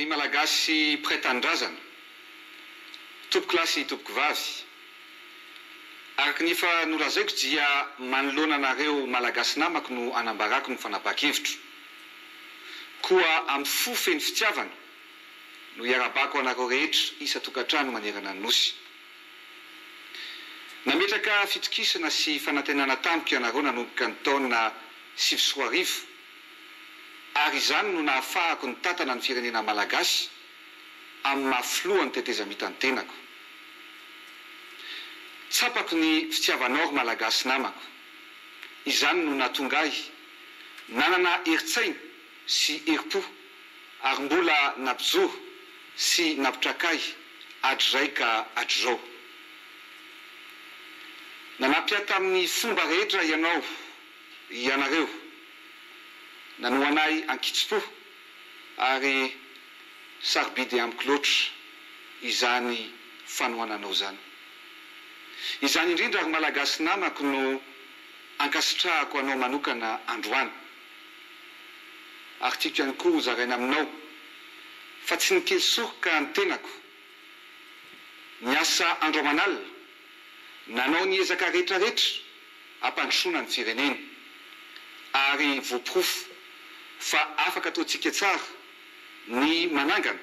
Malagasy mpiray tanindrazana, tompokolahy sy tompokovavy, araka ny efa nolazaiko dia manoloana anareo Malagasy namako no anambarako ny fanapahan-kevitro. Koa amin'ny fo feno fitiavana no iarahabako anareo rehetra isan-tokantrano manerana ny Nosy. Nametraka fitokisana sy fanantenana tamiko ianareo nanomboka ny taona 2009 ary izany no nahafahako nitantana ny firenena Malagasy amin'ny maha filohan'ny tetezamita ny tenako. Tsapako ny fitiavanao ry Malagasy namako. Izany no nahatonga ahy nanana herin-tsaina sy herim-po ary mbola nampijoro sy nampitraka ahy hatrizay ka hatrizao. Nanampy ahy tamin'ny fomba rehetra ianao, ianareo. Nanohana ahy an-kitsim-po ary sarobidy amiko loatra izany fanohananao izany. Izany indrindra ry Malagasy namako no ankasitrahako anao manokana androany. Ary tiako ihany koa hozaraina aminao fa tsy nikely soroka ny tenako. Niasa andro aman'alina, nanao ny ezaka rehetrarehetra hampandrosoana ny firenena. Ary voaporofo fa afaka ataontsika tsara ny manangana,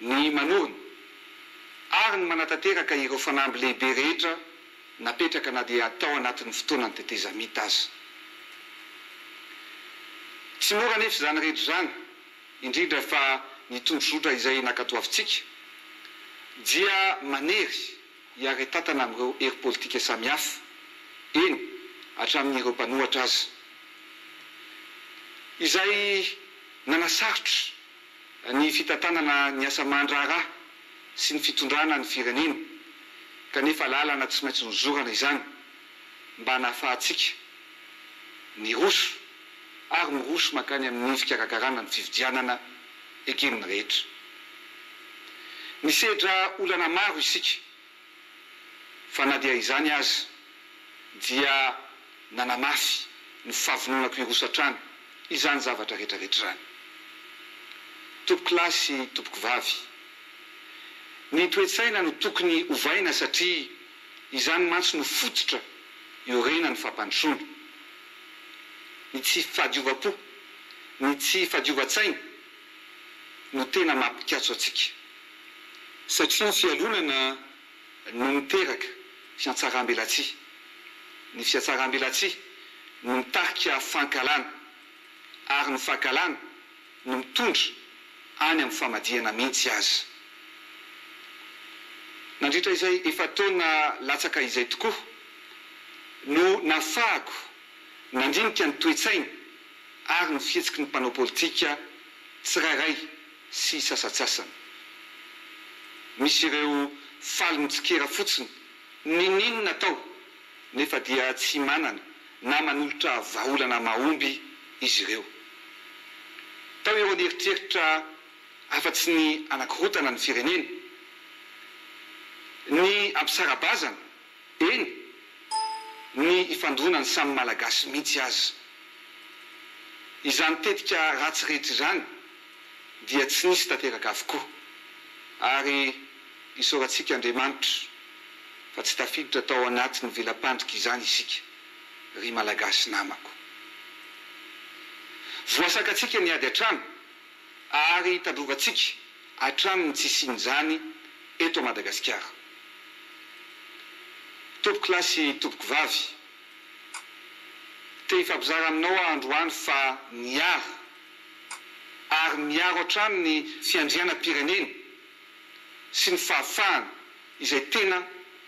ny manorina ary ny manatanteraka ireo fanamby lehibe rehetra napetraka na dia tao anatin'ny fotoanan'ny tetezamita aza. Tsy mora anefa izany rehetra izany, indrindra fa ny tondrozotra izay nankatoavintsika dia manery hiara-hitantana amin'ireo hery politika samihafa, eny hatramin'ireo mpanohatra aza. Izay nanasarotra ny fitantanana ny asa aman-draharaha sy ny fitondrana ny firenena, kanefa lalana tsy maintsy nozorana izany mba nahafahantsika niroso ary miroso mankany amin'ny fikarakarana ny fifidianana eken'ny rehetra. Nisedra olana maro isika fa na dia izany aza dia nanamafy ny fahavononako hiroso hatrany izany zavatra rehetra rehetra izany. Tompokolahy sy tompokovavy, ny toe-tsaina no tokony hovaina satria izany mantsy no fototra iorenan'ny fampandrosoana. Ny tsy fahadiovam-po, ny tsy fahadiovan-tsaina no tena mampikatso antsika. Satria ny fialonana no miteraka fiantsaram-belatsihy. Ny fiatsaram-belatsihy no mitarika fankahalana, ary ny fankahalana no mitondra any amin'ny famadihana mihitsy aza. Nandritra izay efa-taona latsaka izay tokoa no nahafahako nandinika ny toe-tsaina ary ny fihetsiky ny mpanao politika tsirairay sy sasantsasany. Misy ireo faly mitsikera fotsiny n'inon'inona atao nefa dia tsy manana na manolotra vahaolana mahomby izy ireo. Tao ireo nieritreritra afa-tsy ny hanakorotana ny firenena, ny hampisara-bazana, Eny, ny ifandona ny samy Malagasy mihitsy aza. Izany tetika ratsy rehetra izany dia tsy nisy tanteraka avokoa. Ary isaorantsika Andriamanitra fa tsy tafiditra tao anatin'ny vela-pandrika izany isika, ry Malagasy namako. Voasakantsika ny ady an-trano ary tandrovantsika hatrany ny tsy hisian'izany eto Madagasikara. Tompokolahy sy tompokovavy, te hifampizara aminao aho androany fa niaro ary miaro hatrany ny fiandrianam-pirenena sy ny fahafahana izay tena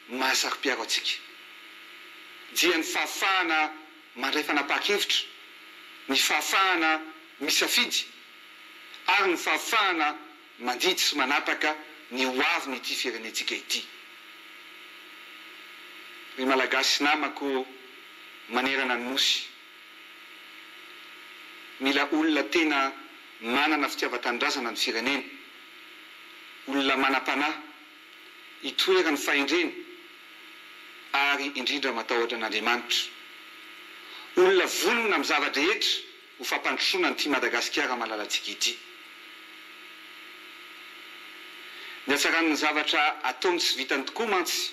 mahasaro-piaro antsika, dia ny fahafahana mandray fanapahan-kevitra, ny fahafahana misafidy ary ny fahafahana mandidy sy manapaka ny ho avin'ity firenentsika ity. Ry Malagasy namako manerana ny Nosy, mila olona tena manana fitiavan-tanindrazana ny firenena, olona manam-panahy, itoeran'ny fahendrena ary indrindra matahotra an'Andriamanitra. Olona vonona amin'ny zava-drehetra ho fampandrosoana an'ity Madagasikara malalantsika ity. Ny hatsaran'ny zavatra ataony sy vitany tokoa mantsy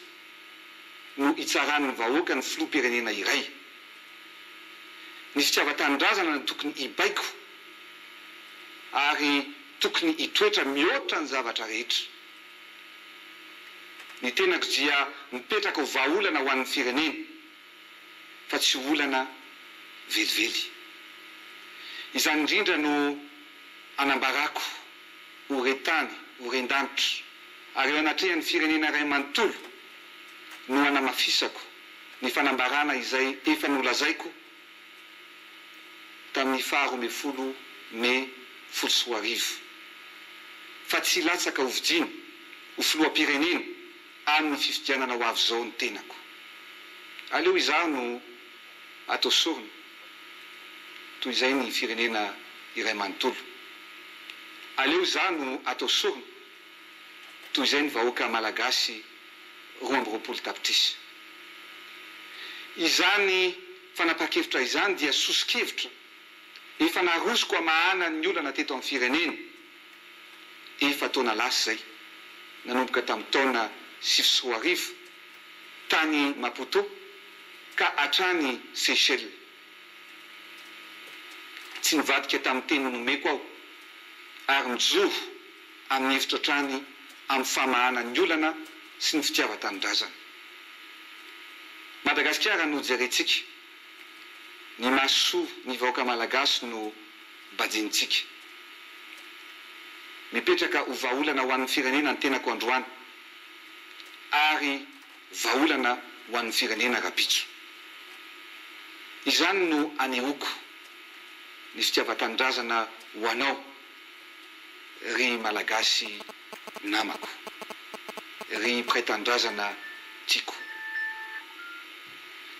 no hitsaran'ny vahoaka ny filoham-pirenena iray. Ny fitiavan-tanindrazana no tokony hibaiko ary tokony hitoetra mihoatra ny zavatra rehetra. Ny tenako dia mipetraka ho vahaolana ho an'ny firenena fa tsy ho olana velively. Izany indrindra no anambarako ho re tany, ho ren-danitra, ary eo anatrehan'ny firenena iray manontolo no anamafisako ny fanambarana izay efa nolazaiko tamin'ny faha 12 mey 2010, fa tsy hilatsaka hovidiana ho filoham-pirenena amin'ny fifidianana ho avy izao ny tenako. Aleo izaho no atao sorona toy izay ny firenena iray manontolo. Aleo izaho no atao sorona toy izay ny vahoaka Malagasy 22 tapitrisa. Izany fanapahan-kevitra izany dia soso-kevitra efa narosoko hamahana ny olana teto amin'ny firenena efa-taona lasa izay, nanomboka tamin'ny taona 2009 tany Maputo ka hatrany Seychelles. Tsy nivadika tamin'ny teny nomeko aho ary mijoro amin'ny hevitro hatrany amin'ny famahana ny olana sy ny fitiavan-tanindrazana. Madagasikara no jerentsika, ny mahasoa ny vahoaka Malagasy no bajinintsika. Mipetraka ho vahaolana ho an'ny firenena ny tenako androany ary vahaolana ho an'ny firenena rahampitso. Izany no anehoako ny fitiavan-tanindrazana ho anao ry Malagasy namako, ry mpiray tanindrazana tiako.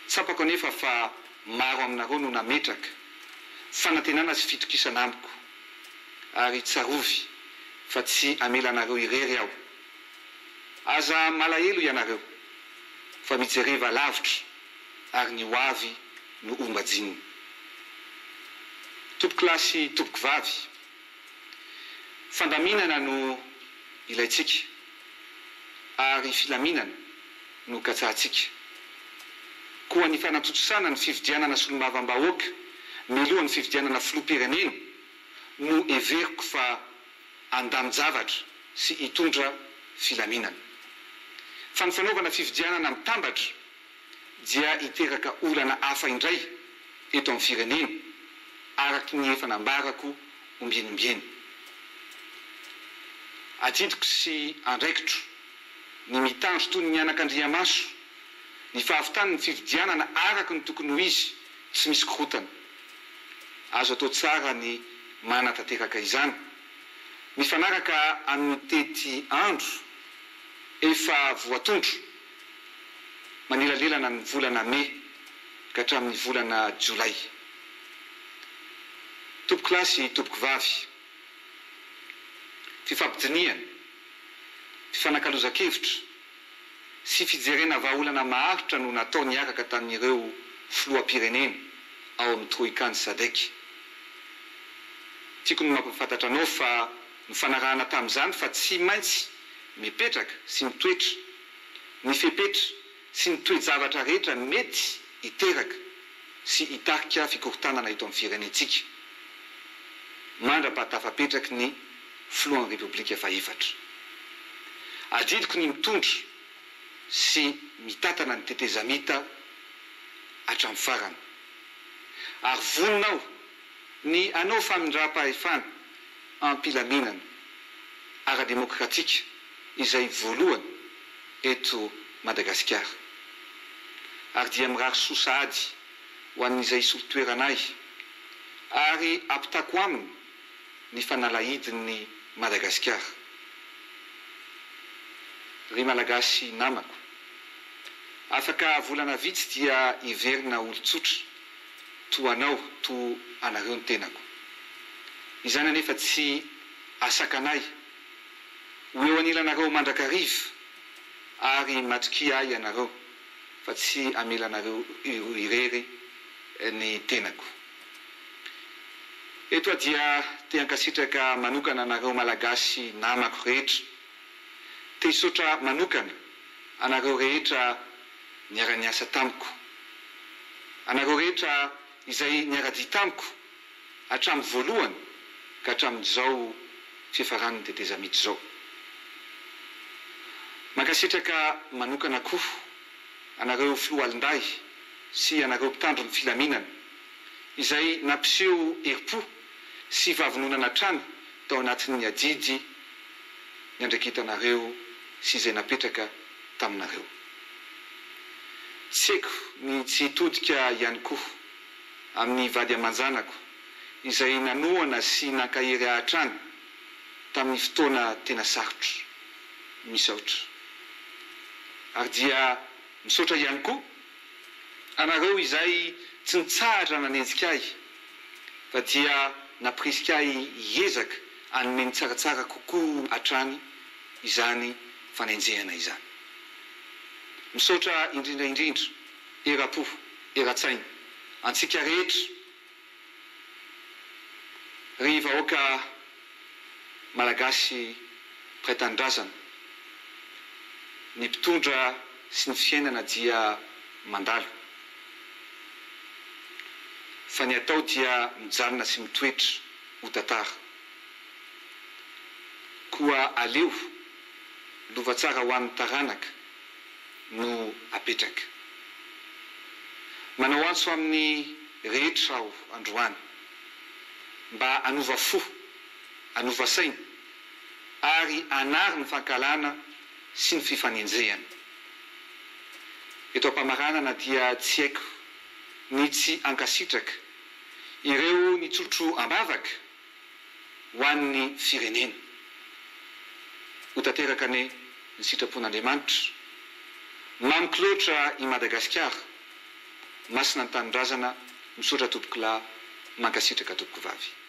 Tsapako anefa fa maro aminareo no nametraka fanantenana sy fitokisana amiko, ary tsarovy fa tsy hamela anareo irery aho. Aza malahelo ianareo, fa mijereva lavitra ary ny ho avy no ombajinina. Tompokolahy sy tompokovavy, fandaminana no ilaintsika ary filaminana no katsahantsika. Koa ny fanatontosana ny fifidianana solombavambahoaka mialohan'ny fifidianana filoham-pirenena no heveriko fa handamin-javatra sy hitondra filaminana. Fa ny fanaovana fifidianana mitambatra dia hiteraka olana hafa indray eto amin'ny firenena, araka ny efa nambarako ombieny ombieny. Adidiko sy andraikitro ny mitandro toy ny anakandriamaso ny fahavitan'ny fifidianana araka ny tokony ho izy tsy misy korontana. Azo atao tsara ny manatanteraka izany mifanaraka amin'ny teti andro efa voatondro manelanelana ny volana mey ka hatramin'ny volana jolay. Tompokolahy sy tompokovavy, fifampidinihana, fifanakalozan-kevitra sy fijerena vahaolana maharitra no natao niaraka tamin'ireo filoham-pirenena ao amin'ny Troika-n'ny Sadec. Tiako ny mampahafantatra anao fa nifanarahana tamin'izany fa tsy maintsy mipetraka sy mitoetra ny fepetra sy ny toe-javatra rehetra mety hiteraka sy hitarika fikorontanana eto amin'ny firenentsika mandra-pahatafapetraky ny Filohan'ny Repoblika fahefatra. Adidiko ny mitondra sy mitantana ny tetezamita hatramin'ny farany. Ary vonona aho ny hanao famindram-pahefana am-pilaminana ara-demokratika izay voalohany eto Madagasikara. Ary dia mirary soa sahady ho an'izay hisolo toerana ahy ary ampitako aminy ny fanalahidin'i Madagasikara. Ry Malagasy namako, afaka volana vitsy dia hiverina olon-tsotra toa anao, toa anareo ny tenako. Izany anefa tsy hahasakana ahy ho eo anilanareo mandrakariva ary matokia ahy ianareo fa tsy hamela anareo irery ny tenako. Eto aho dia te hankasitraka manokana anareo Malagasy namako rehetra. Te hisaotra manokana anareo rehetra niara-niasa tamiko. Anareo rehetra izay niara-dia tamiko hatramin'ny voalohany ka hatramin'izao fiafaran'ny tetezamita izao. Mankasitraka manokana koa anareo Foloalindahy sy anareo mpitandro ny filaminana izay nampiseho herim-po sy fahavononana hatrany tao anatin'ny adidy niandraiketanareo sy izay napetraka taminareo. Tsy haiko ny tsy hitodika ihany koa amin'ny vady aman-janako izay nanohana sy nankahery ahy hatrany tamin'ny fotoana tena sarotra. Misaotra. Ary dia misaotra ihany koa anareo izay tsy nitsahatra nanenjika ahy fa dia nampirisika ahy hiezaka hanome ny tsaratsara kokoa hatrany izany fanenjehana izany. Misaotra indrindra indrindra eram-po, eran-tsaina, antsika rehetra ry vahoaka Malagasy mpiray tanindrazana, ny mpitondra sy ny fiainana dia mandalo, fa ny atao dia mijanona sy mitoetra ho tantara. Koa aleo lova tsara ho an'ny taranaka no apetraka. Manao antso amin'ny rehetra aho androany mba hanova fo, hanova saina ary hanary ny fankahalana sy ny fifanenjehana. Eto am-pamaranana dia tsy haiko ny tsy hankasitraka ireo nitsotro am-bavaka ho an'ny firenena. Ho tanteraka anie ny sitrapon'Andriamanitra. Mamiko loatra i Madagasikara. Masina ny tanindrazana. Misaotra tompokolahy. Mankasitraka tompokovavy.